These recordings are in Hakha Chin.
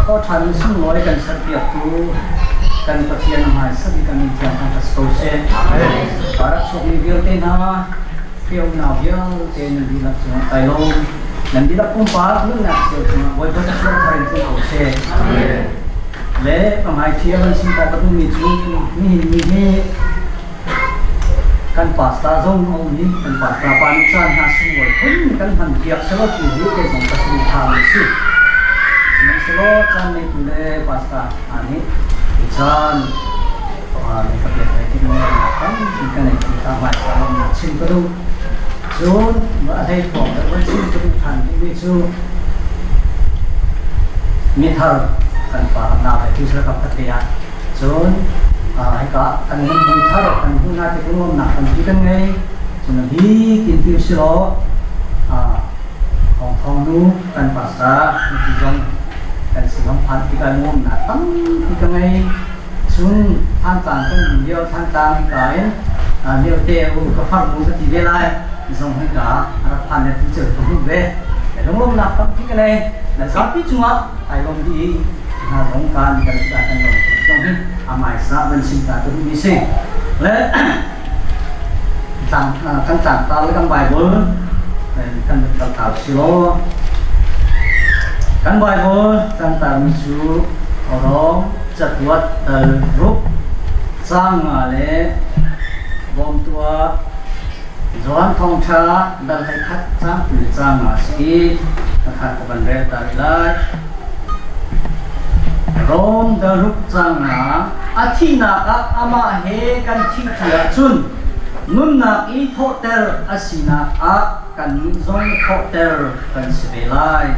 Thawṭhan in sunglawi kan serpiaktu kan Pathian a hmaisa bik a min thiang thangṭhat si ko seh. A rak chuakmi vialte hna, Khrih unau vialte nan dihlak cungah kai lawm. Nan dihlak pumpak nunnak cio cungah Bawipa thluachuah thar in tlung ko seh. Le pamhai thiam an sin ta ka duhmi cu nihin ni hi kan pastor zong a um i kan pastor pa nih caan hna sunglawi phun kan hman piak selaw ti hi kei zong ka sin tha mi si. Sihmanhsehlaw caan ngeitu le pastor hna nih hi caan le ka pek lai ti nak tampi ka nei ti kha hmaisa lawmnak chim ka duh. Cun a hlei thuang deuh van chim ka duh ṭhan rihmi cu mithar kan pa na le tu sel ka khat te ah cun hika kan nun hmui thar kan hmuh hna tik lawmnak tampi kan ngei. Cun hi kin ti usilaw thawng thawng nu kan pasta ti zong kan sinong phan tikah nuamnak tampi ka ngei. Cun Thantlang kan um lio Thantlang hika in lio te um ka far mu ka ti ve lai zong hika rak phan le tu ceu ka hmuh ve. Lunglawmnak tampi ka nei. Na zapi cungah ai lawm dih i hna zong kan kan kan lawm zong hi amai sa van sim ta tu mi si. Le kan tlangtar le kan Bible kan kal ta si law kan Bible tlangtar mi cu Rom cakuat dal ruk caang nga le bawmtua Johan thawngṭha dal 21 caang 20 le caang nga a si i pakhat ka van rel ta rih lai. Rom dal ruk caang nga a thihnak ah amah he kan thih ṭi ahcun nunnak i thawhter a sinak ah kannih zong thawhter kan si ve lai.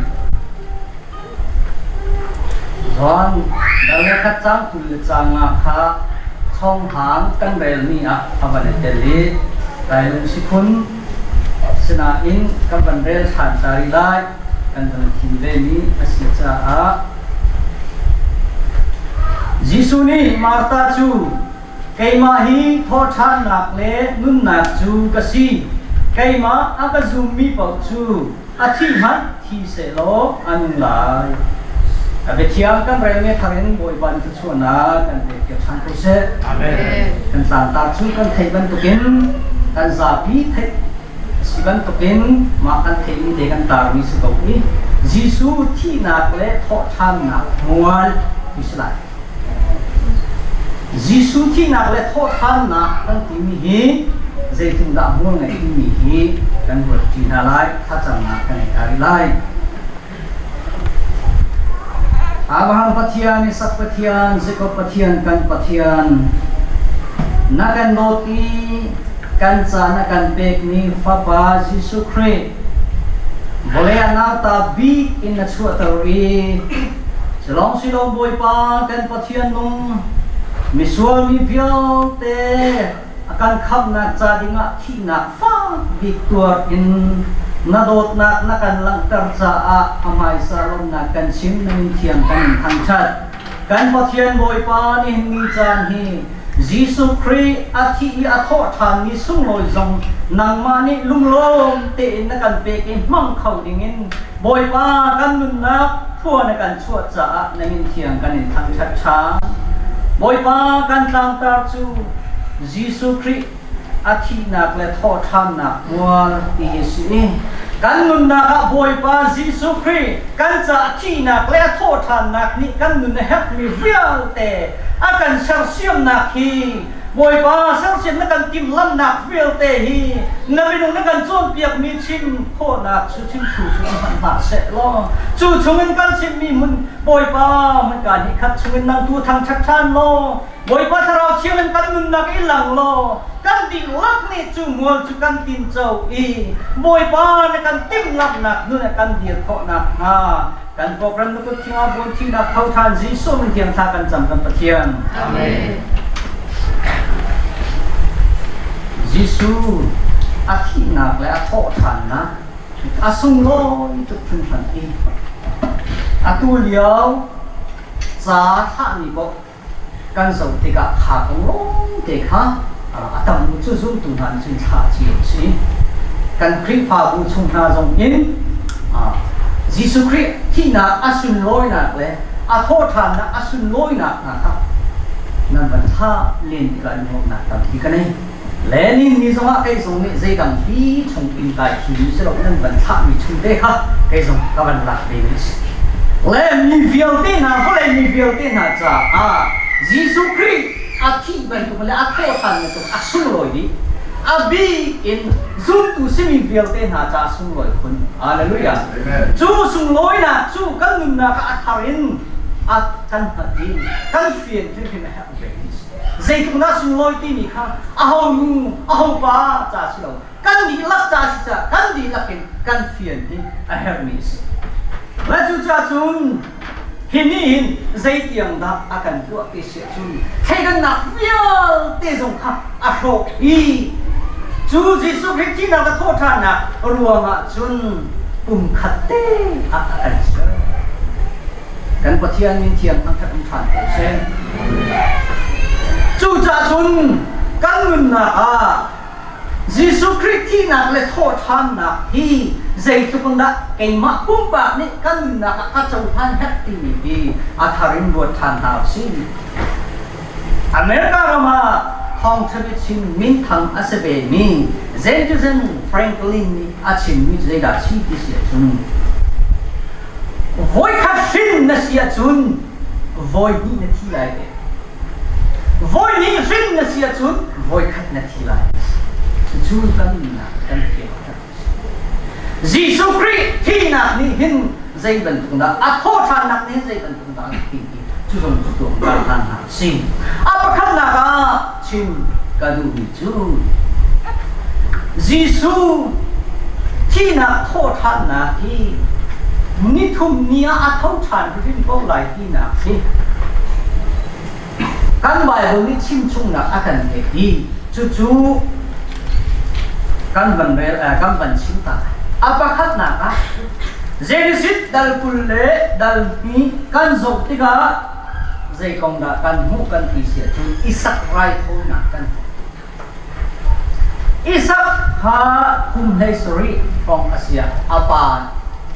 Johan dal le khat caang 20 le caang nga kha chonghang kan relmi ah a van i tel i kai lungsi khun. Sinain kan van rel ṭhan ta rih lai. Kan van thim vemi a si caah Jesuh nih Martha cu keimah hi thawhṭhannak le nunnak cu ka si. Keimah a ka zummi paoh cu a thih hmanh thi sehlaw a nung lai. A biathiang kan relmi thar in Bawipa nih thluachuahnak kan pek piak ṭhan ko seh. Amen. Kan tlangtar cu kan theih bantukin kan zapi theih a si bantukin mah kan theihmi te kan tarmi si ko i Jesuh thihnak le thawhṭhannak hmual ti si lai. Jesuh thihnak le thawhṭhannak kan timi hi zeitindah hmual ngei timi hi kan ruat ṭi hna lai, thlacamnak kan ei ta rih lai. Abraham Pathian, Isak Pathian, Jacob Pathian, kan Pathian, na kan dawt i kan ca na kan pekmi Fapa Jesuh Khrih vawlei ah nauta bik in na chuahter i Cilawng silawng Bawipa kan Pathian nung misual mi vialte a kan khamhnak ca dingah thihnak fak bik tuar in na dawtnak na kan langhter caah a hmaisa lawmnak kan chim na min thiang kan in thangṭhat. Kan Pathian Bawipa nihin ni caan hi Jesuh Khrih a thih i a thawh ṭhanmi sunglawi zong nangmah nih lunglawm tein na kan pek i hmang kho dingin Bawipa kan nunnak thua na kan chuah caah na min thiang kan in thangṭhat ṭhan. Bawipa kan tlangtar cu Jesuh Khrih a thihnak le thawhṭhannak hmual ti hi si i kan nunnak ah Bawipa Jesuh Khrih kan caah thihnak le a thawhṭhannak nih kan nun a herhmi vialte a kan sersiamnak hi Bawipa sersiam na kan timhlamhnak vialte hi na minung na kan cawnpiakmi chim khawhnak cu chim thu cu hmanh hlah seh law cu chungin kan chimmi hmun Bawipa hmunka hnih khat chungin nang tu thangṭhat ṭhan law Bawipa Thlarau Thiang in kan nunnak i lang law kan dihlak nih cu mual cu kan tinco i Bawipa na kan timhlamhnak nun a kan dir khawh nakhnga kan program na kut thingah buan thihnak tho ṭhan Jesuh min thiang thla kan cam kan Pathian. Amen. Jesuh a thihnak le a thawhṭhannak a sunglawi tuk hringhran i atu lio ca thlahmi paoh kan zoh tikah kha kong lawngte kha a tam cu zultu hna nih cun thlah cio a si. Kan Khrihfabu chung hna zong in Jesuh Khrih thihnak a sunlawinak le A thawhṭhannak a sunlawinak hna kha nan van thlah len tikah lungawknak tampi ka nei. Lenin ni zongah kei zong nih zeidang hi chung in kai thimi si lo nan van thlahmi chung te kha kei zong ka van lak ve mi a si. Le mi vialte hna vawlei mi vialte hna caah Jesuh Khrih a thih bantuk le a thawhṭhan bantuk a sunglawi dih. A bik in zumtu simi vialte hna caah sunglawi khun. Hallelujah. Cu sunglawinak cu kan nunnak ah a thar in a kan hngalh i kan fian hrimhrim a herh ve mi a si. Zeitluk dah sunglawi timi kha aho nu, aho pa ca si lo, kan dihlak ca si caah kan dihlak in kan fian hi a herhmi a si. Le cucaah cun hi nih hin zeitiang dah a kan tuah ti si ahcun thleidannak vialte zong kha a hrawk i cu Jesuh Khrih thihnak le thawhṭhannak ruangah cun pumkhat te ah a kan ser. Kan Pathian min thiang thangṭhat um ṭhan ko seh. Cucaah cun kan nunnak ah Jesuh Khrih thihnak le thawhṭhannak hi zeitluk in dah keimah pumpak nih kan nunnak ah ka cohlan herh timi hi a thar in ruat ṭhan hna u sih. America ram ah thawngṭha biachim minthang a si vemi Benjamin Franklin nih a chimmi cu zeidah a si ti si ahcun Voikhat hrin na si ahcun voihnih na thi lai ve. Voihnih hrin na si ahcun voikhat na thi lai. Cucu kan nunnak kan fiang Jesuh Khrih thihnak nih hin zei bantuk dah a thawhṭhannak nih hin zei bantuk dah a ti ti cu zong cu tuah kan hlan hna si. A pakhatnak ah chim ka duhmi cu Jesuh thihnak thawhṭhannak hi nithum ni ah a tho ṭhan hrim ko lai tinak hi kan Baibal nih chimchungnak a kan pek i cucu kan van rel kan van chim ta. A pakhatnak ah Genesis dal 20 le dal 2 kan zoh tikah zei kong dah kan hmuh kan ti si ahcun Isak raithawinak kan hmuh. Isak kha kum 17 hrawng a si ah a pa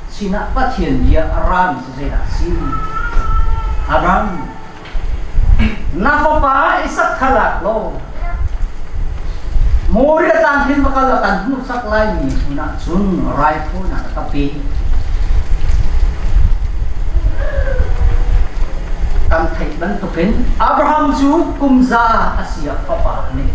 sinah Pathian bia a rami cu zeidah a si? Abraham, na fapa Isak kha lak law Moriah tlang khin va kal a kan hmuhsak laimi hmun ah cun raithawinak a ka pe. Kan theih bantukin Abraham cu kum za a si ah fapa a ngei.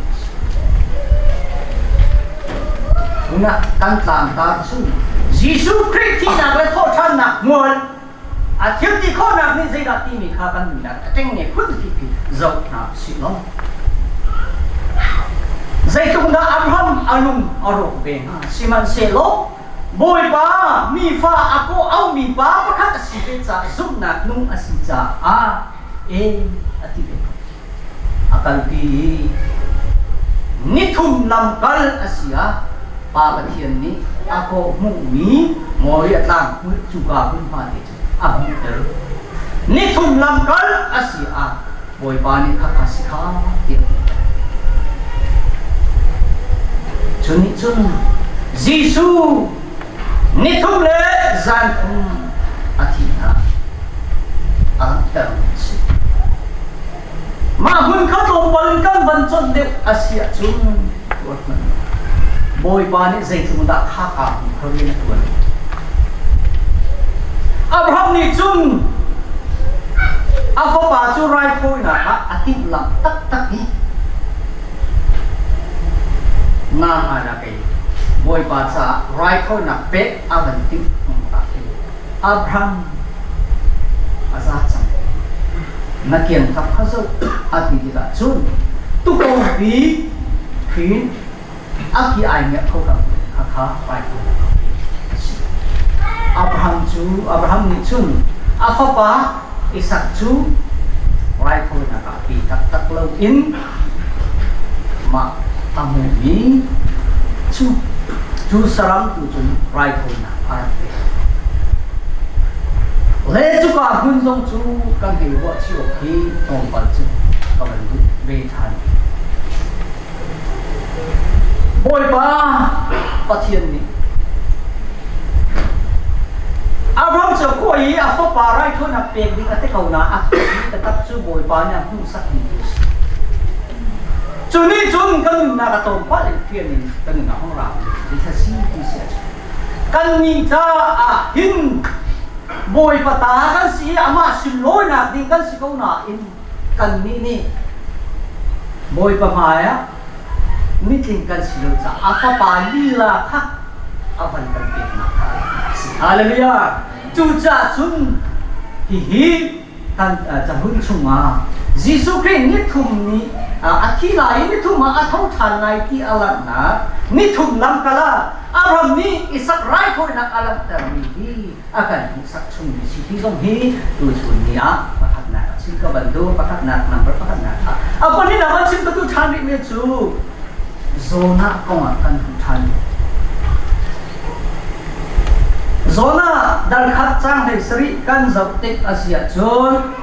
Tunah kan tlangtar cu Jesuh Khrih thihnak le thawhṭhannak hmual a thil ti khawhnak nih zeidah timi kha kan nunnak a ṭengnge phun pipi zoh hna usih law zeitluk dah Abraham a lung a rawk ve hnga sihmanhsehlaw Bawipa mi fa a kawh aumi pa pakhat a si ve caah zumhnak nung a si caah e a ti ve ko a kalpi i nithum lamkal a si ah Pa Pathian nih a kawh hmuhmi Moriah tlang hmul cuka hmunhma te cu a hmuhter. Nithum lamkal a si ah Bawipa nih khakha si kha tiah Cu nih cun Jesuh nithum le zanthum a thihnak a langhter a si. Mah hmun kha tlawmpal in kan van conh deuh a si ahcun ruat hmanh. Bawipa nih zeitluk dah kha kaa hmun kha rian a ṭuan. Abraham nih cun a fapa cu raithawinak ah a timhlamh taktak i nang ah kei Bawipa caah raithawinak pek a van timh ah khin Abraham a za cang. Na kiangkap kha zoh a ti tikah cun tukopi hrin a ki ai ngiah kho kang kha kha raithawinak a si. Abraham cu Abraham nih cun a fapa Isak cu raithawinak ah pi taktak loin mah a hmuhmi cu cu saram tu cun raithawinak a rak pek. Le cuka hmun zong cu kan hei ruah cio khi tlawmpal cu ka van duh ve ṭhan. Bawipa Pathian nih Abraham cu khua i a fapa raithawinak pek ding a ti ko na a thawhmi taktak cu Bawipa nih a hmuhsakmi tu a si. Cu nih cun kan nunnak a tlawmpal in fian in kan nunnak hong ra ti kha si ti si ahcun kannih caah hin Bawipa ta kan si i amah sunlawinak ding kan si ko nain kannih nih Bawipa hmaiah mitling kan si lo caah a fapa lila kha a van kan peknak kha a si. Hallelujah! Cucaah cun hihi kan cahlun chungah Jesuh Khrih nithum ni a thi lai i nithum ah a tho ṭhan lai ti a langhnak nithum lamkal ah Abraham nih Isak raithawinak a langhtermi hi a kan hmuhsak chungmi si hi zong hi tuchun ni ah pakhatnak a si ka bantu pakhatnak number pakhatnak ah a pahnihnak an chim ka tu ṭhan rihmi cu Jonah kong ah kan hmuh ṭhan. Jonah dal khat cang hlei sarih kan zoh tik a si ahcun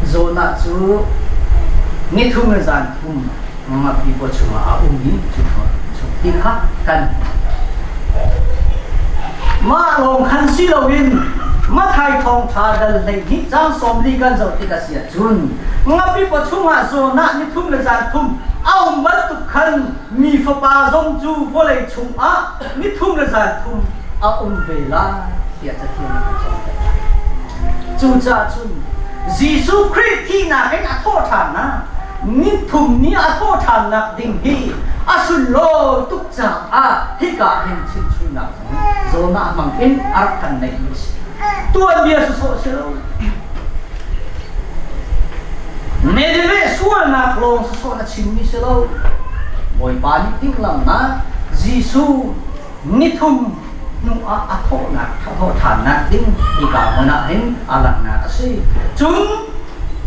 Jonah cu nithum le zan thum ngapi paw chungah a um i cu chung ti kha kan mah lawng khan si loin Mathai thawngṭha dal 12 cang 40 kan zoh tik a si ahcun ngapi paw chungah Jonah nithum le zan thum a um bantuk khan mi fapa zong cu vawlei chungah nithum le zan thum a um ve lai tiah Cathiang nih kan cawnpiak. Cucaah cun Jesuh Khrih thihnak in a thawhṭhannak nithum ni a thawhṭhannak ding hi a sunlawi tuk caah hika hin chimchungnak zong Jonah hmang in a rak kan neihmi a si. Tuanbia sawsawh si lo. Nineveh sualnak lawng sawsawh na chimmi si lo. Bawipa nih timhlamhnak Jesuh nithum hnu ah a thawhnak thawhṭhannak ding hika hmun ah hin a langhnak a si. Cun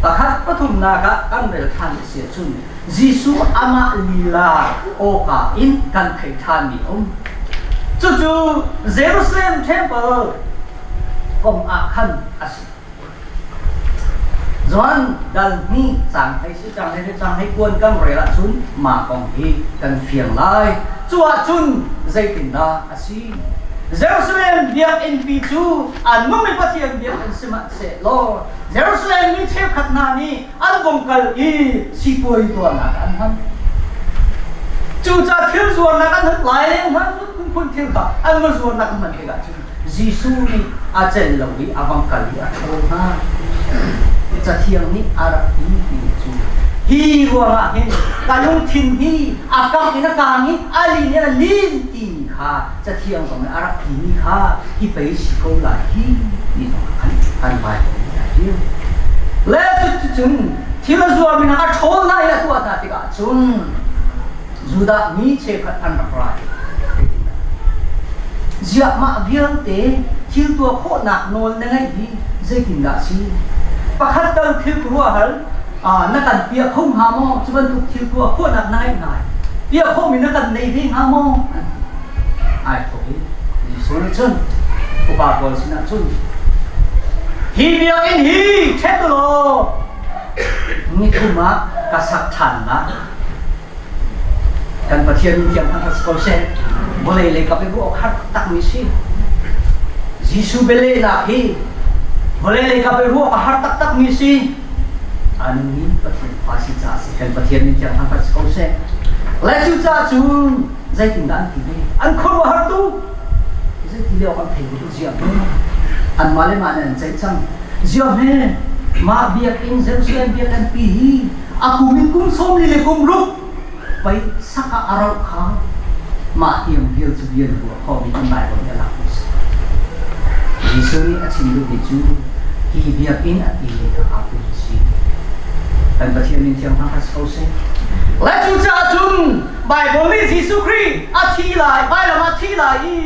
pakhat pathumnak ah kan rel ṭhan a si ahcun Jesuh amah lila awka in kan theih ṭhanmi a um. Cucu Jerusalem Temple kong ah khan a si. Johan dal hnih cang hei si cang hei cang hei kuan kan rel ahcun mah kong hi kan fiang lai. Cu ahcun zeitindah a si? Jerusalem biakinn pi cu a nungmi Pathian biakinn sihmanhsehlaw Jerusalem mi cheukhat hna nih an vung kal i sipuai tuahnak an hman. Cucaah thil zuarnak an hman lai leng hman phunphun thil kha an va zuarnak an hman tikah cun Jesuh nih a celh lo i a vang kal i a ṭhawl hna. Cathiang nih a rak ti timi cu hi ruangah hin ka lungthin hi a kang in a kang i a lin in a lin timi kha cathiang zong nih a rak timi kha hi pei si ko lai hi ti zong ah khan kan Baibal nih a ṭial. Le cuticun thil a zuarmi hna a ṭhawl hna i a tuah hna tikah cun Judah mi cheukhat an rak ra i ziah mah vialte thil tuah khawhnak nawl na ngeih hi zeitindah a si? Pakhat tal thil khuaruahhar na kan piah kho hnga maw? Cu bantuk thil tuah khawhnak na ngeih hnga piah khawhmi na kan nei ve hnga maw? Ai thawk i Jesuh nih cun upa pawl sinah cun hi biakinn hi ṭhen law nithum ah ka sak ṭhan lai. Kan Pathian min thiang thangṭhat si ko seh. Vawlei lei kap i ruah awk har takmi si. Jesuh bialehnak hi vawlei lei kap i ruah awk a har taktakmi si. A nungmi Pathian fa si caah si. Kan Pathian min thiang thangṭhat si ko seh. Le cucaah cun zeitindah an ti ve? An khuaruahhar tuk. Zeiti lio kan thei ko ziah hme. Anmah le mah nih an ceih cang. Ziah hme mah biakinn Jerusalem biakinn pi hi a kum in kum 40 le kum ruk pei sak ah a rauh kha mah tiang vial cu bia na ruah khawhmi kan Baibal nih a lak mi si. Jesuh nih a chim duhmi cu hi biakinn a timi kha aa pum a si. Kan Pathian min thiang hna kha si ko seh. Le cucaah cun Baibal nih Jesuh Khrih a thi lai, vailam ah thi lai i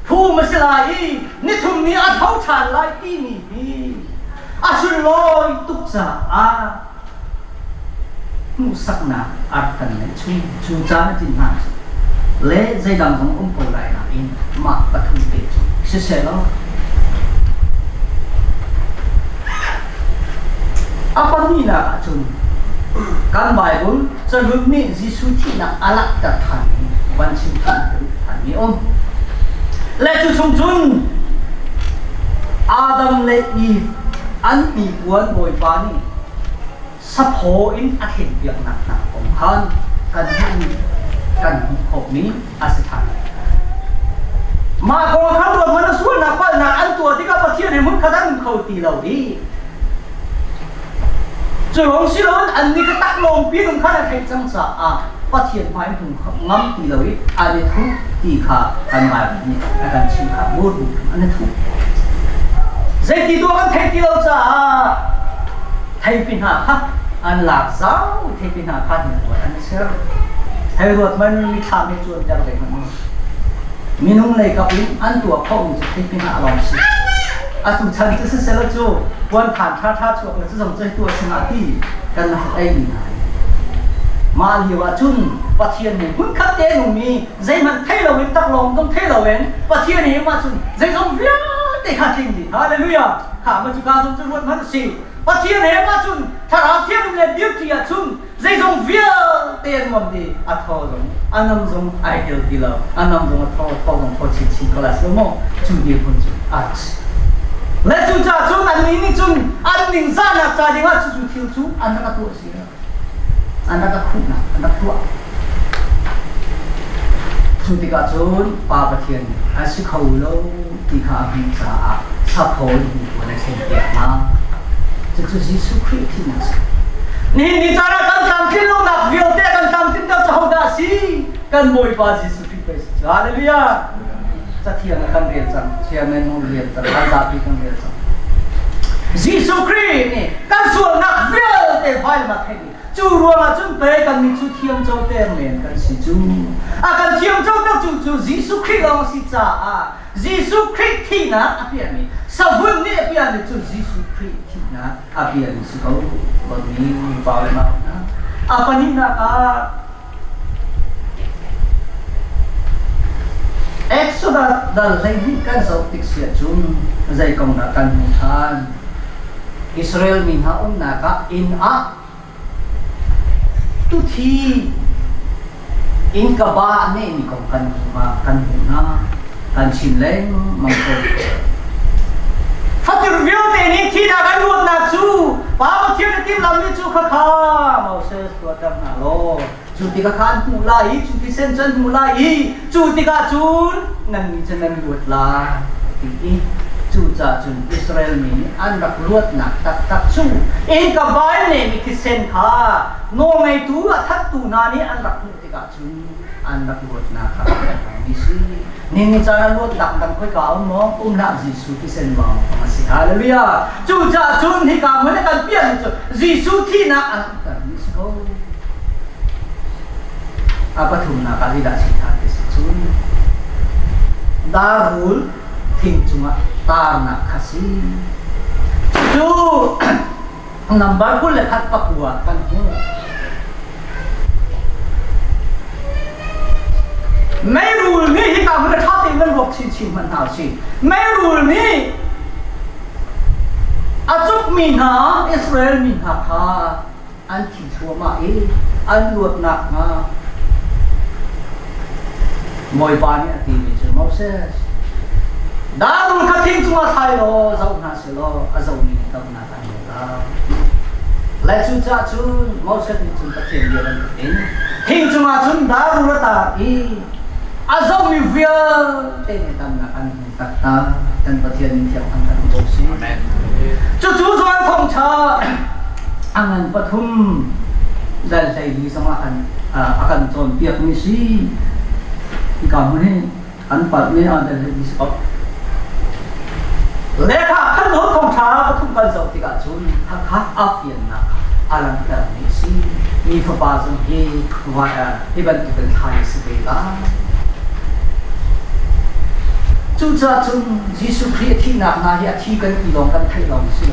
phum a si lai i nithum ni a tho ṭhan lai timi hi a sunlawi tuk caah hmuhsaknak a rak kan neih chung cu caan a tlin hna le zeidang zong um ko lai nain mah pathum te cu siseh law a pahnihnak ahcun kan Bible cahlun nih Jesuh thihnak a langhter ṭhanmi van chim ṭhan mi um. Le cu chung cun Adam le Eve an hnipuan Bawipa nih saphaw in a thlenpiaknak hna kong khan kan hmuhmi kan hmuh khawhmi a si ṭhan. Mah kong khan ruat hmanh a sualnak palhnak an tuah tikah Pathian he hmunkhat an um kho ti lo i cu lawng si loin annih kha taklawngpi nung khan a theih cang caah Pathian hmai hmu ngam ti lo i an i thuh ti kha kan Baibal nih a kan chimh kha bur an i thuh. Zeiti tuah kan theih ti lo caah theipi hna kha an lak zau theipi hna kha hnipuan an i ser. Hei ruat man mithlam he cuanter ve hmanh u. Minung lei kap in an tuah khawhmi cu theipi hna lawng si. Atu chan cu siselaw cu puan khan ṭhaṭha chuak le cu zong cu hei tuah singah ti kan rak ei mi hna hi. Mah lio ah cun Pathian nih hmunkhat te nungmi zeihmanh thei loin taklawng zong thei loin Pathian he mah cun zeizong vialte kha tling dih. Hallelujah! Kha ma cu ka zong cu ruat hmanh u sih. Pathian he mah cun Thlarau Thianghlim le dirṭi ah cun zeizong vialte an nuam ti a thaw zong a nam zong ai tel ti lo a nam zong a thaw thaw zong thaw chinchin ko lai si maw cu dirhmun cu a rak si le cu ca cun annih nih cun an ningzahnak ca dingah cucu thil cu an rak a tuah si an rak a khuhnak an rak tuah cu tikah cun Pa Pathian a si kho lo ti kha a hmuh caah saphaw in hmuh a thlenpiak hna. Cucu Jesuh Khrih thihnak a si. Nihin ni caan ah kan tlamtlin lonak vialte kan tlamtlinter cu hodah a si? Kan Bawipa Jesuh Khrih pei si cu. Hallelujah! Cathiang ah kan rel cang. Chairman mu rel cang. Kan zapi kan rel cang. Jesuh Khrih nih kan sualnak vialte vailam ah theih Cu ruangah cun pei kannih cu thiamcoter men kan si cu. A kan thiamcoter cu cu Jesuh Khrih lawng a si caah Jesuh Khrih thihnak a piahmi savun nih a piahmi cu Jesuh Khrih thihnak a piahmi si ko. Dawtmi pa le nau hna. A pahnihnak ah Exodus dal 12 kan zoh tik si ahcun zei kong dah kan hmuh ṭhan? Israel mi hna umnak ah inn ah tuthi innka ba a nehmi kong kan kan hmuh hna kan chim lengmang ko. Fatir vialte nih thihnak an luatnak cu Pa Pathian a timhlammi cu khakha Moses tuahter hna law cu tikah kha an hmuh lai i cu thisen cu an hmuh lai i cu tikah cun nannih cu nan luat lai ti i cucaah cun Israel mi nih an rak luatnak taktak cu innka vai nehmi thisen kha nawlngeitu a thattu hna nih an rak hmuh tikah cun an rak luatnak kha a mi si. Nihin caan ah luatnak dang khoika a um maw? Um hlah Jesuh thisen lawng a si. Hallelujah. Cucaah cun hika hmun a kan piahmi cu Jesuh thihnak a langhtermi si ko. A pathumnak ah zeidah si ṭhan ti si cun darrul thing cungah tarnak kha si. Cucu Nambar 21 pakua kan hmuh. Meirul nih hika hmun a ṭha tein nan ruak chinchin hmanh hna usih. Meirul nih a cukmi hna Israel mi hna kha an thi thluahmah i an luat nakhnga Bawipa nih a timi cu Moses darul kha thing cungah thlai law zoh hna selaw a zohmi nih damnak an hmu lai. Le cucaah cun Moses nih cun Pathian bia bantukin thing cungah cun darul a tar i a zohmi vialte nih damnak an hmu taktak. Kan Pathian min thiang thangṭhat ko sih. Cucu Johan thawngṭha a ngan pathum dal 14 zongah kan a kan cawnpiakmi si. Hika hmun hi an palhmi ah dal 14 si ko. Lehkha khan Johan thawngṭha pathum kan zoh tikah cun khakha a fiannak a langhtermi a si. Mi fapa zong hi hi bantukin thlai a si ve lai. Cucaah cun Jesuh Khrih a thihnak hna hi a thi kan ti lawng kan theih lawng si.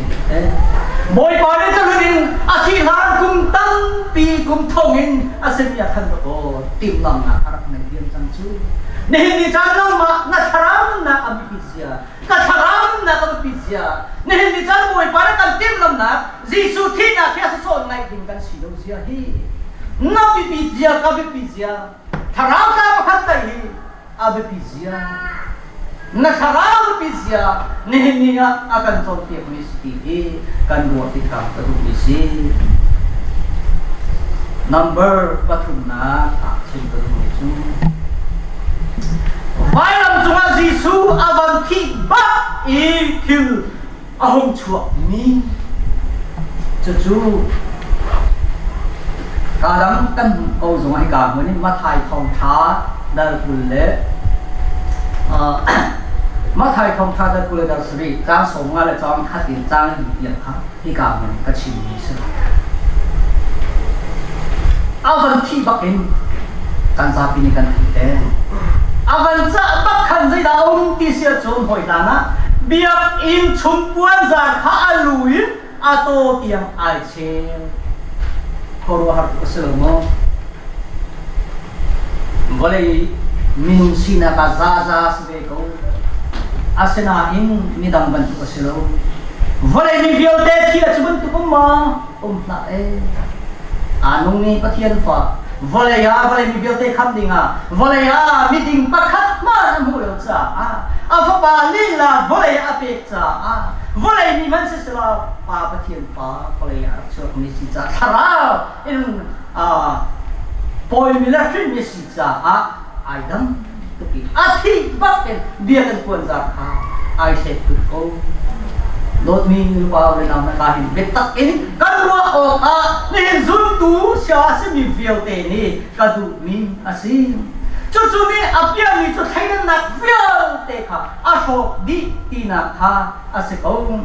Bawipa nih culun in a thih hlan kum tampi kum thong in a simi a khan aw timhlamnak a rak nei diam cang cu. Nihin ni caan nangmah na thlarau nunnak a biapit zia, ka thlarau nunnak a biapit zia, nihin ni caan Bawipa nih kan timhlamnak Jesuh thihnak hi a sawsawh ngaih ding kan si lo zia hi. Na biapit zia ka biapit zia, thlarau tla pakhat tai hi a biapi zia. Na thlarau pi zia nihin ni ah a kan cawnpiakmi si ti hi kan ruah tikah ka duhmi si. Number pathumnak ah chim ka duhmi cu vailam cungah Jesuh a van thih bak i thil a hung chuakmi cucu kaa dang kan hmuh ko zong ah hika hmun in Matthai thawngṭha dal 20 le Matthai thawngṭha dal 20 le dal 7 caang 15 le caang khat in caang li tiang kha hika hmun in ka chimmi si. A van thih bak in kan zapi nih kan theih te. A van cah bak khan zeidah a um ti si ahcun hawi hlan ah biakinn chung puanzar kha a lu in a taw tiang ai cheu. Khuaruahhar tuk a si lo maw? Vawlei minung sinak ah zaza si ve ko. Asinain midang bantuk a si lo. Vawlei mi vialte thi a cu bantuk um maw? Um hlah ee. Aa nungmi Pathian fa vawlei ah vawlei mi vialte khamh dingah vawlei ah miding pakhat hmanh a hmuh lo caah a fapa lila vawlei ah a pek caah vawlei mi hmanh siselaw Pa Pathian fa vawlei ah rak chuakmi si caah thlarau in pawimi le hrinmi si caah ai dang tuk i a thih bak in bia kan puanzar kha ai set tuk ko. Dawtmi nupa le nau na ka hin biatak in kan ruah awk ah nihin zultu sia a simi vialte nih ka duhmi a si. Cucu nih a piahmi cu thleidannak vialte kha a hrawk dih tinak kha a si ko.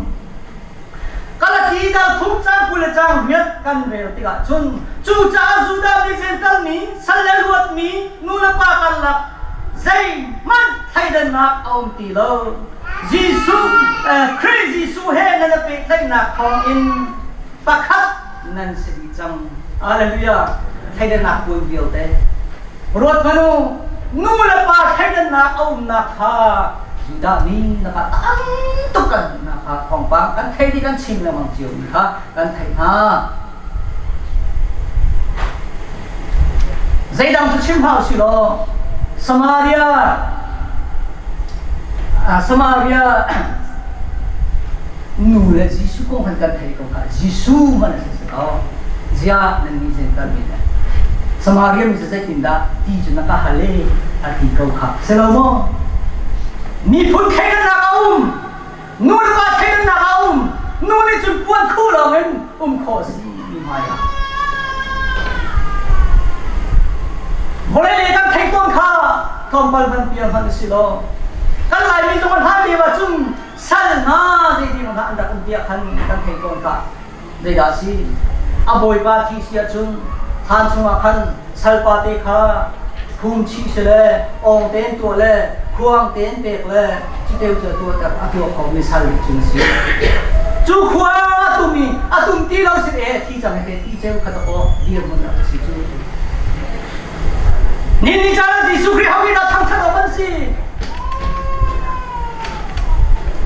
Galati dal phung cang 20 le cang riat kan rel tikah cun cucaah Judah mi Jentail mi sal le luatmi nu le pa karlak zeihmanh thleidannak a um ti lo. Jesuh Khrih Jesuh he nan i pehtlaihnak thawngin pakhat nan si dih cang. Hallelujah. Thleidannak puan vialte. Ruat hmanh u, nu le pa thleidannak a umnak kha Judah mi lakah tam tuk kan hmuhnak kha thawngpang kan theih i kan chim lengmang ciomi kha kan theih hna. Zeidang cu chim hau si law Samaria Samaria nu le Jesuh kong han kan thei ko kha Jesuh man a si ko. Ziah nan nih Jentail mi le Samaria mi cu zeitindah ti cu na ka hal e a ti ko kha. Si lo maw? Miphun thleidannak a um. Nu le pa thleidannak a um. Nu nih cun puan khuh lawngin um khawh a si mi hmaiah. Vawlei lei kan theih tawn kha tlawmpal hman pial hman a si lo. Kan Laimi zong an hlan lio ahcun sal hna zeiti hna an rak um tiah khan kan thei tawn ka. Zeidah a si? A bawipa thi si ahcun thlan chungah khan salpa te kha phum chih si le awng tein tuah le khuang tein pek le cuteu cu a tuah a tuah khomi sal nih cun a si. Cu khua a tum i a tum ti lo sin e thi cang he ti ceu kha dakaw dirhmun a si cu. Ni ni caan Jesuh Khrih ho nih dah thangṭhat awk an si?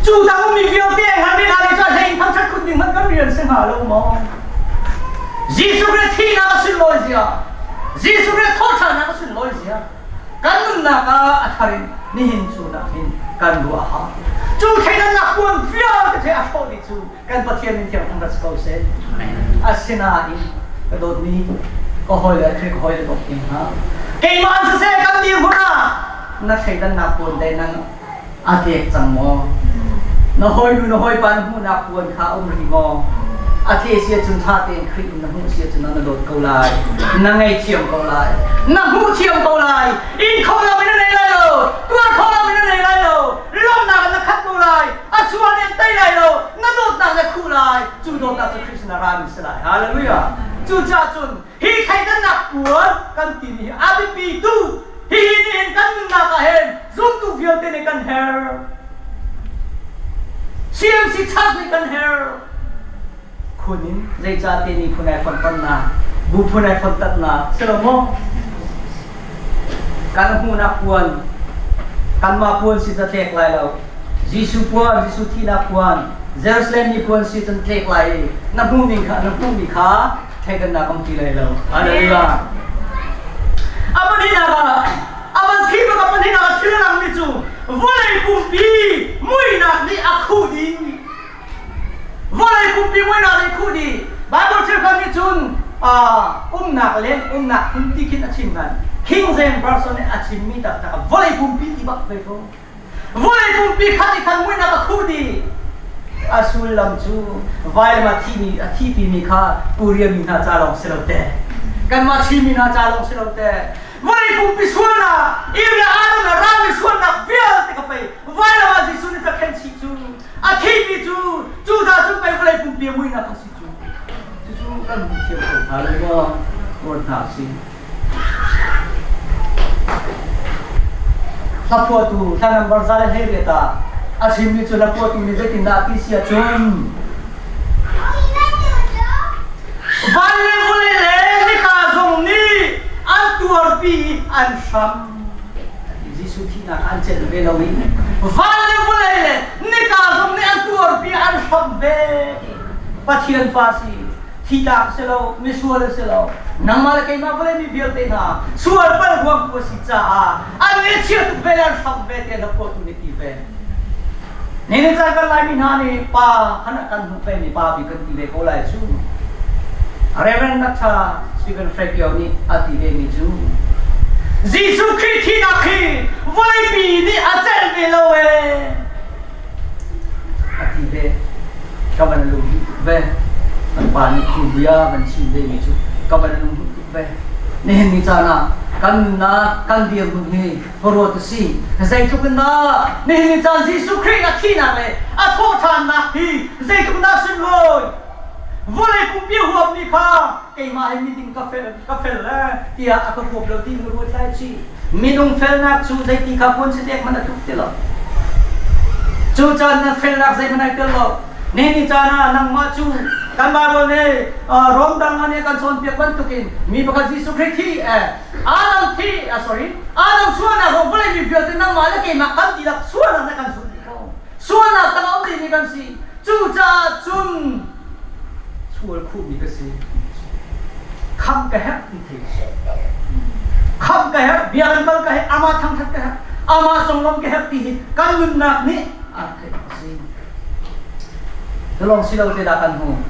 Cu dang ummi vialte ngan mi hna nih cun hlei in thangṭhat khun ding hmanh kan rian si hnga lo maw? Jesuh Khrih thihnak a sunlawi zia, Jesuh Khrih thawhṭhannak a sunlawi zia, kan nunnak ah a thar in nihin chun ah hin kan ruah a hau. Cu thleidannak puan vialte the a hrawh dih cu kan Pathian min thiang thangṭhat si ko seh. Asinain ka dawtmi ka hawi le Khrih ka hawi le dawtmi hna, keimah an siseh kan dirhmun ah na thleidannak puan te nan a tlek cang maw? Na hawinu na hawipa na hmuhnak puan kha um rih maw? A tle si ahcun ṭha tein Khrih in na hmuh si ahcun na dawt ko lai, na ngei ko lai, na hmuh thiam ko lai, in kho lo in na nei lai lo, tuar kho lo in na nei lai lo, lawmhnak in na khat ko lai, a sual nih an tei lai lo, na dawtnak na khuh lai, cu dawtnak cu Khrih sinah rami si lai. Hallelujah. Cucaah cun hi thleidannak puan kan timi hi a biapi tu hihi nihin kan nunnak ah hin zumtu vialte nih kan herh. CMC church nih kan herh. Khun in zeicah te ni phun ai fonhtonnak, bu phun ai fonhtatnak si lo maw? Kan hmuhnak puan, kanmah puan si ca tlek lai lo. Jesuh puan, Jesuh thihnak puan, Jerusalem mi puan si cun tlek lai i na hmuhmi kha na hmuhmi kha thleidannak um ti lai lo. Hallelujah. A pahnihnak ah, a van thi bak a pahnihnak ah thil a langmi cu Vawlei pumpi muihnak nih a khuh dih. Vawlei pumpi muihnak nih khuh dih. Bible cheukhat nih cun umnak le umnak phun ti khin a chim nain King James Version nih a chimmi taktak ah vawlei pumpi ti bak ve ko. Vawlei pumpi khat i khan muihnak a khuh dih. A sullam cu vailam a thimi a thipimi kha Korea mi hna ca lawng si lo te. Kanmah Chin mi hna ca lawng si lo te. Vawlei pumpi sualnak, Eve le Adam le rami sualnak vialte ka pei vailam ah Jesuh nih ka khen chih cu a thimi cu cu hna cu pei vawlei pumpi a muihnak a si cu. Cucu kan hmu thiam ko hna lo maw? Ruat hna usih. Hlaphuahtu hla number 118 ah a chimmi cu hlaphuahtu nih zeitindah a ti si ahcun van le vawlei le nika zong nih an tuarpi i an hram. Jesuh thihnak an celh ve lo i van le vawlei le nika zong nih an tuarpi an hram ve. Pathian fa si thitak si lo misual si lo nangmah le keimah vawlei mi vialte hna sual pal ruang tu a si caah an ngaihchia tuk ve le an hram ve tiah na phuahtu nih ti ve. Nihin caan kan Laimi hna nih pa khan kan hmuh pengmi pa bik kan ti ve ko lai cu. Reverend Dr. Stephen Frekio nih a ti vemi cu Jesuh Khrih thihnak hi vawleipi nih a celh ve lo ee. A ti ve. Ka van lung tuk ve. Kan pa nih cu bia van chim ve mi cu ka van lung tuk ve. Nihin ni caan ah kan nunnak kan dirhmun hi ruat a si. Zeitluk in dah nihin ni caan Jesuh Khrih a thihnak le a thawhṭhannak hi zeitluk in dah sunlawi. Vawlei pumpi huapmi kha keimah hi miding ka fel ka fel le tiah a ka huap lo ti na ruat lai ci. Minung felnak cu zeiti kha puan si dek man a tluk ti lo. Cu caan na felnak zeihmanh ai tel lo. Nihin ni caan ah nangmah cu kan Bible nih Rom dang nih kan cawnpiak bantukin mi pakhat Jesuh Khrih thi eh Adam thi ah sorry Adam sualnak ruang vawlei mi vialte nangmah le keimah kan dihlak sualnak na kan sual dih ko. Sualnak tang a um dihmi kan si. Cucaah cun sual khuhmi ka si. Khamh ka herh ti thei si. Khamh ka herh, biakinn kal ka herh, amah thangthat ka herh, amah conglawmh ka herh ti hi kan nunnak nih a theih a si. Tulong si lo te dah kan hmu.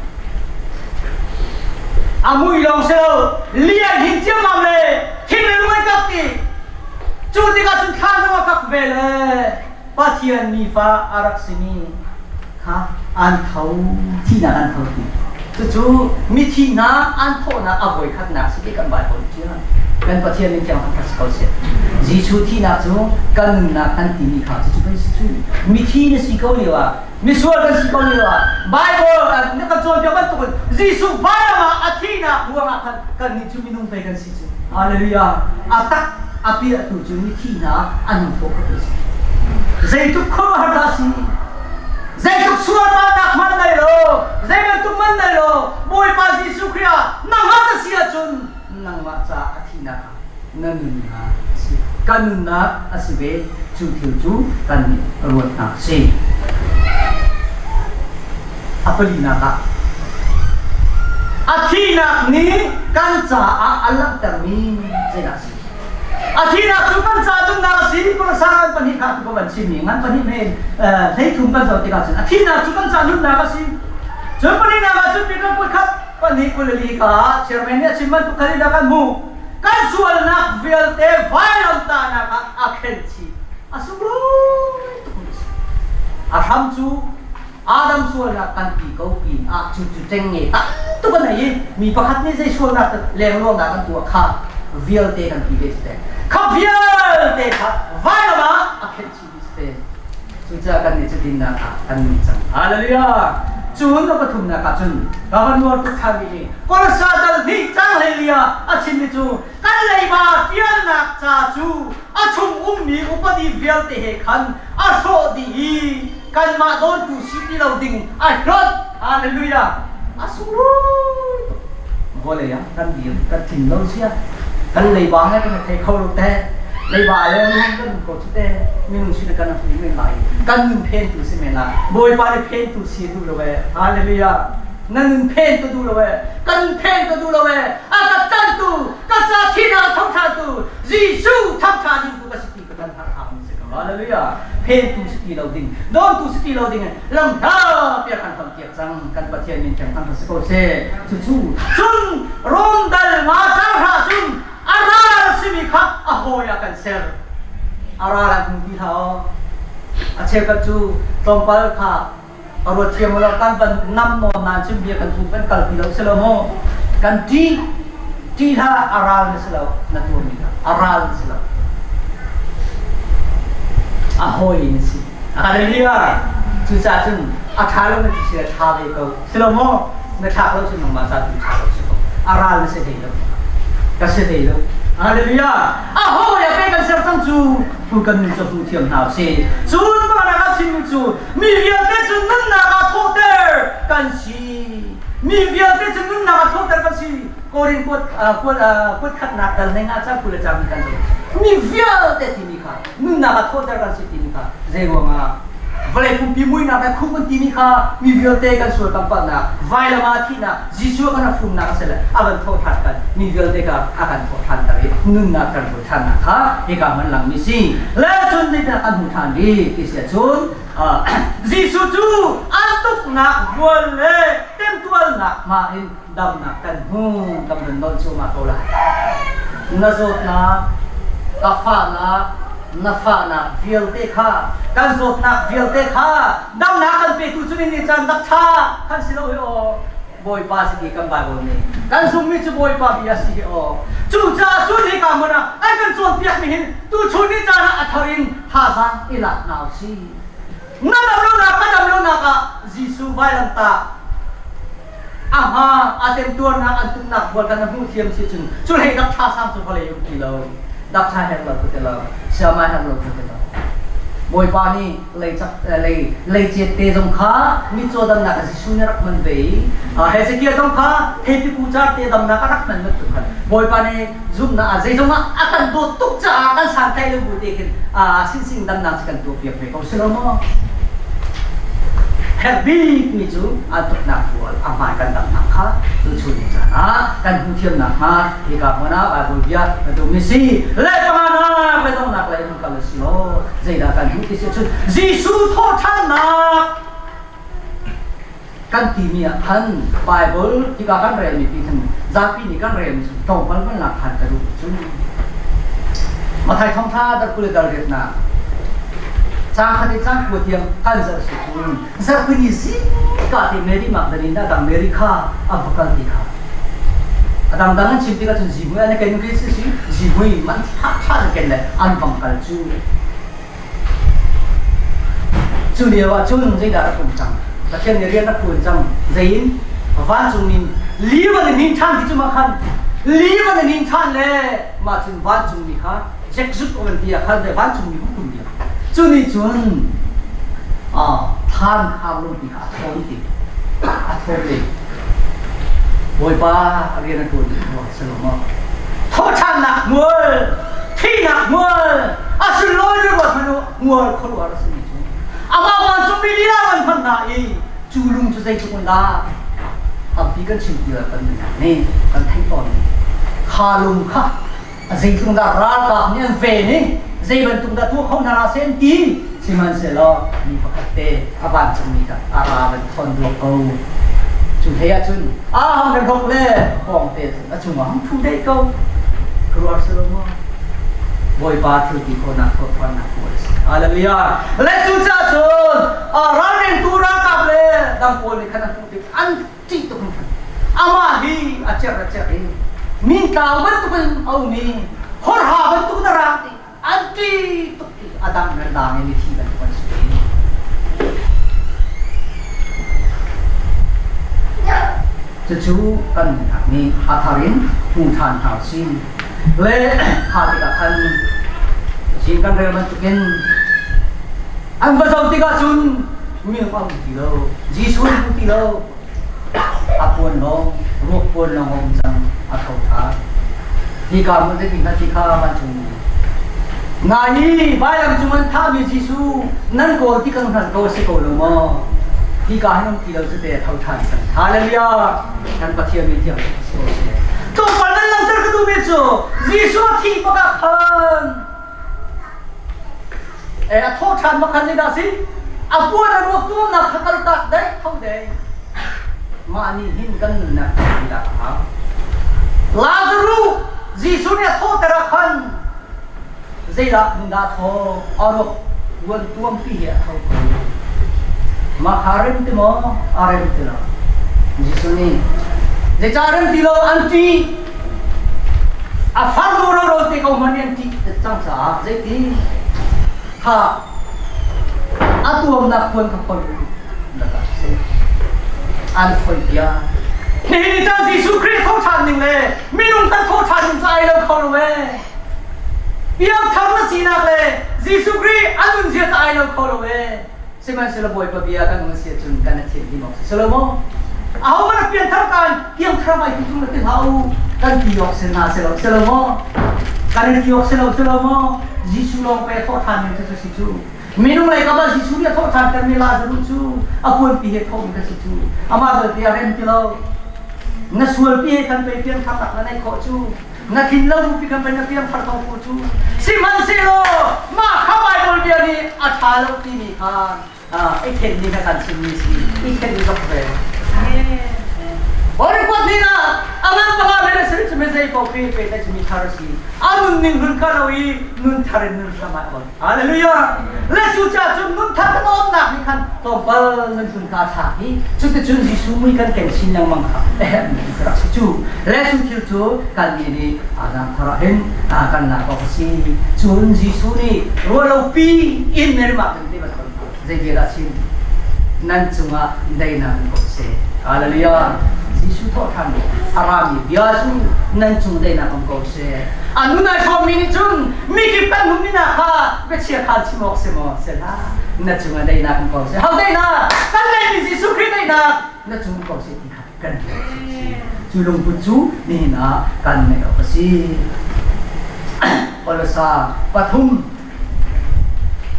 A mui lawng si lo, lian hin ciammam le thing le lung an kap ti. Cu tikah cun thlan zong a kak ve le Pathian mifa a rak simi kha an tho, thihnak an tho ti. Cucu mithi hna an thawhnak a voikhatnak si ti kan Bible ṭial. Kan Pathian min thiang kha si ko seh. Jesuh thihnak cu kan nunnak kan timi kha cucu pei si cu. Mithi na si ko lio ah misual kan si ko lio ah Bible na kan cawnpiak bantukin Jesuh vailam ah a thihnak ruangah khan kannih cu minung pei kan si cu. Hallelujah. A tak a piahtu cu mithi hna an hung thawh kha si. Zeitluk khuaruahhar dah si. Zeitluk sualpalnak hman lai lo, zei bantuk man lai lo, Bawipa Jesuh Khrih ah nangmah na si ahcun nangmah caah a thihnak ah na nunnak a si. Kan nunnak a si ve. Cu thil cu kan nih ruatnak a si. A palinak ah a thihnak nih kan caah a langhtermi zeidah a si? A thihnak cu kan ca duhnak a si. Kolosa pahnih kha tu ka van chimmi ngan pahnih men 13 kan zoh tikah cun a thihnak cu kan ca nunnak a si. Cun pahnihnak ah cun Peter kul khat pahnih 22 ka chairman nih a chim bantuk khan in kan hmuh. Kan sualnak vialte vailamtahnak ah a khen chih. A sunglawi tuk mi a si. A hram cu Adam sualnak kan ti ko pin ah cu cu ṭengnge tam tuk an ei i mi pakhat nih zei sualnak lengluangnak an tuah kha vialte kan ti ve si te. Kha vialte kha vailam ah a khenh chih dih si te. Cucaah kan nih cu dinnak ah kan nung cang. Hallelujah! Cun a pathumnak ah cun ka van nuar tuk ṭhan mi Kolosai dal hnih cang hleili ah a chimmi cu kan leiba ṭialnak ca cu a chung ummi upadi vialte he khan a hrawh dih i kanmah dawntu si ti lo ding a hlawt. Hallelujah! A sunglawi tuk. Vawlei ah kan dir kan tling lo sia. Kan leiba he kan thei kho lo te. Leiba le minung kan ko cu te. Minung sin kan hui men lai. Kan nun phen tu si men la. Bawipa nih phen tu si duh lo e. Hallelujah! Na nun phen tu duh lo e. Kan nun phen tu duh lo e. A ka tantu, ka ca thihnak thawngṭha tu, Jesuh thangṭha ding tu ka si ti ka kan har hang si ko. Hallelujah. Phen tu si ti lo ding, don tu si ti lo ding lam hla piak an hlam piak cang kan Pathian min thiang thang si ko seh. Cucu cun Rom dal nga car hlah cun a ral simi kha a hawi ah kan ser. A ral an hung ti hlah aw. A cheukhat cu tlawmpal kha a ruat thiam lo kan van nam nawn nan cun bia kan tu kan kal ti lo si lo maw kan ṭih ṭih hlah a ral na si lo na tuarmi kha a ral na si lo a hawi na si hallelujah cucaah cun a ṭha lo na ti si le ṭha ve ko si lo maw na thlak lo cun nangmah ca tu ṭha lo si ko a ral na si hlei lo ka si hlei lo hallelujah a hawi a pe kan ser cang cu tu kan nun cu hmu thiam hna usih cun mah a chimmi cu mi vialte cu nunnak ah thawhter kan si mi vialte cu nunnak ah thawhter kan si Korin kuat kuat kuat khatnak dal neng ah cang kul le cang kan zoh mi vialte timi kha nunnak ah thawhter kan si timi kha zei ruangah vawlei pumpi muinak le khup kan timi kha mi vialte kan sual kan palhnak vailam ah thihnak Jesuh kan a fumnak a si le a van thawh ṭhan kan mi vialte kha a kan thawh ṭhan ter i nunnak kan hmu ṭhannak kha hika man langmi si le cun zeidah kan hmu ṭhan rih ti si ahcun Jesuh cu an tuknak vual le temtualnak hma in damnak kan hmu kan van nawl cuahmah ko lai na zawtnak ka fahnak na fahnak vialte kha kan zawtnak vialte kha damnak kan petu cu ni caan dak ṭha kan si lo hi aw Bawipa si ti kan Bible nih kan zummi cu Bawipa bia si hi aw cucaah cun hika hmun ah an kan cawnpiak mi hin tuchun ni caan ah a thar in thazaang i lak hna usih na dam lonak ka dam lonak ah Jesuh vailamtah a hma a temtuarnak an tumnak bual kan hmuh thiam si cun cu hlei dak tha sang cu vawlei um ti lo dak tha herh lo ti lo siama herh lo ti lo Bawipa nih lei cak lei lei cet te zong kha mitcaw damnak a Jesuh nih rak hman ve i Hezekiah zong kha theipi car te damnak a rak hman bantuk khan Bawipa nih zumhnak ah zeizong ah a kan dawt tuk caah kan santlaih lo bu te khin sinsing damnak cu kan tuahpiak ve ko si lo maw? Herh bikmi cu a tuknak rual a hmai kan damnak kha tuchun caan ah kan hmuh thiam nakhnga hika hmun ah Bible bia na duhmi si le panganak le donghnak lei in kal si law zeidah kan hmuh ti si cun Jesuh thawhṭhannak kan timi ah khan Bible hika kan relmi pi khan zapi nih kan relmi cu tlawmpal van lak khan ka duh cun Mathai thawngṭha dar 20 le dar riatnak caang khat i caang kua tiang kan zoh si cun zarhpini zingka te Mary Magdalene a dang Mary kha a va kal ti kha a dangdang an chim tikah cun zihmui an ken khi si si zihmui man ṭha ṭha an ken le an bang kal cu Cu lio ah cun zeidah rak um cang? Pathian nih rian rak ṭuan cang. Zeiin? Vancung in li van in hnin ṭhan ti cu mah khan li van in hnin ṭhan le mah cun vancungmi kha zekzuk a van ti ah khan le vancungmi hukum bia. Cu nih cun thlan khar lungpi kha a thawn ti. A thawn ti. Bawipa rian a ṭuan si lo maw? Thawhṭhannak hmual, thihnak hmual, a sunlawi mi ruat hmanh u, hmual khuaruahhar a simi cu. Amah vancungmi lila van hman hna i cu lung cu zeitluk in dah tampi kan chim ti kan nunnak nih kan theih tawn mi kha lung kha a zeitluk dah ralkap nih an ven i zei bantuk dah tuah kho hna hlah seh an ti sihmanhsehlaw mi pakhat te a vancungmi kha a ra van thawn duak ko cu hlei ah cun a hang kan hok le pawng te a cungah hang thu deh ko kruar si lo maw Bawipa thil ti khawhnak thawhṭhannak pawl a si hallelujah le cucaah cun ralringtu ralkap le dang pawl nih khan an hmuh tik an ṭih tuk hringhran amah hi a cerh a cerh i mi tlau bantukin a um i horha bantukin a raang i an ṭih tuk i a dang nan dang i mithi bantuk an si cucu kan nunnak nih a thar in hmu ṭhan hna usih le kha tikah khan zing kan rel bantukin an va zoh tikah cun minung a um ti lo Jesuh an hmu ti lo a puan lawng ruak puan lawng a um cang a tho ṭhan hika hmun te hna ti kha vancung nai i vailam cung an thahmi Jesuh nan kawl ti kan hngalh ko a si ko lo maw hika hin um ti lo cu te a tho ṭhan cang hallelujah kan Pathian mi thiang si ko seh tlawmpal nan langhter ka duhmi cu Jesuh a thih bak ah khan. A thawh ṭhan ma khan zeidah si? A puan a ruak tuamnak kha kaltak dai tho dai. Mah nih hin kan nunnak kan lak a hau. Lazarus Jesuh nih a thawhter ah khan zeidah hmun dah thaw a ruak puan tuampi hi a tho ko. Mah kha rem ti maw? A rem ti lo. Jesuh nih zeicah rem ti lo an ṭih. A farnu roro te ko hmanh an ṭih cang caah zeiti kha a tuamnak puan kha khoi u an khoi bia. Nihin ni caan Jesuh Khrih tho ṭhan ning le minung kan tho ṭhan ning cu ai lo kho lo ee. Piangthar na sinak le Jesuh Khrih a nunzia cu ai lo kho lo ee. Sihmanhsehlaw Bawipa bia kan um si ahcun kan a thian him awk si lo maw? Ahohmanh a pianthar kan piangthar vai ti tung na ti hlah u. Kan ti awk si hna si lo si lo maw? Kan i ti awk si lo si lo maw? Jesuh lawng pe thawh ṭhan ning cu si cu. Minung lei kam ah Jesuh nih a thawh ṭhan termi Lazarus cu a puanpi he thawhmi kha si cu. Amah belte a rem ti lo. Na sualpi he khan pei piangthar tak na neih khawh cu. Na thin lo rupi kan pei na piangthar ko ko cu. Sihmanhsehlaw mah kha Baibal bia nih a ṭha lo timi kha i then ni kha kan chimmi si. I then ni zok ve. Horikot ni na angan panga le sri chu me zei ko pe pe ta chimi thar si. Anun ning hun ka lo i nun thar in nun hram ai on. Hallelujah. Le cu ca cun nun thar kan awmnak nih khan tlawmpal nan hun ka thlak i cuticun Jesuh mui kan ken chin lengmang kha a rak si cu. Le cu thil cu kan nih nih Adam thar ah hin kan lak awk a si. Cun Jesuh nih ruahlopi in Mary mah kan ti zei bia dah chim? Nan cungah daihnak in ko seh. Hallelujah. Jesuh thawhṭhan nih a rami bia cu nan cung daihnak um ko seh. A nun ai hrawmmi nih cun mikip kan hum ni kha biachia khan chim awk si maw? Si hlah. Na cungah daihnak um ko seh. Ho daihnak? Kan neihmi Jesuh Khrih daihnak na cung um ko seh ti kha kan si. Cu lungput cu nihin ah kan neih awk a si. Kolosa pathum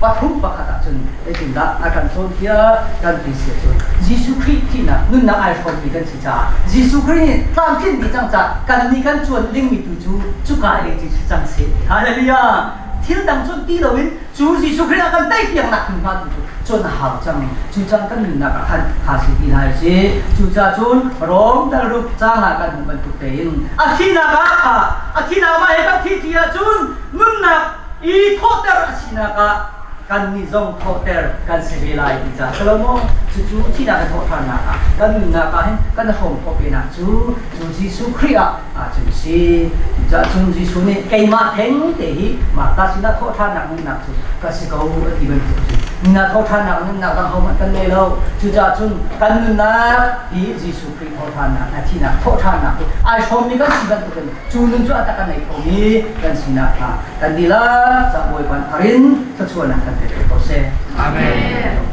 pathum pakhat ahcun zeitindah a kan cawnpiak kan ti si ahcun Jesuh Khrih thihnak nunnak ai hrawmmi kan si caah Jesuh Khrih nih tlamtlinh dih cang caah kan nih kan cuan dingmi tu cu cuka i Jesuh cang seh. Hallelujah! Thil dang cun ti loin cu Jesuh Khrih a kan tei piaknak hmunhma tu cu cun a hau cang. Cu cang kan nunnak ah khan kha si ti hna sih. Cucaah cun Rom talruk caang ah kan hmuh bantuk tein a thihnak ah kha a thihnak mah he kan thi ti ahcun nunnak i thawhter a sinak ah kannih zong thawhter kan si ve lai ti caah si lo maw? Cucu thihnak in thawhṭhannak ah kan nunnak ah hin kan hrawm khawh venak cu cu Jesuh Khrih ah ahcun si. Cucaah cun Jesuh nih keimah theng te hi Martha sinah thawhṭhannak nunnak cu ka si ko a ti bantuk cu nunnak thawhṭhannak nunnak dang hohmanh kan ngei lo. Cucaah cun kan nunnak hi Jesuh Khrih thawhṭhannak a thihnak thawhṭhannak hi ai hrawmmi kan si bantukin cu nun cu a tak a nei khomi kan sinak kha kan dihlak ca Bawipa tharin thluachuahnak kan pe ko seh. Amen.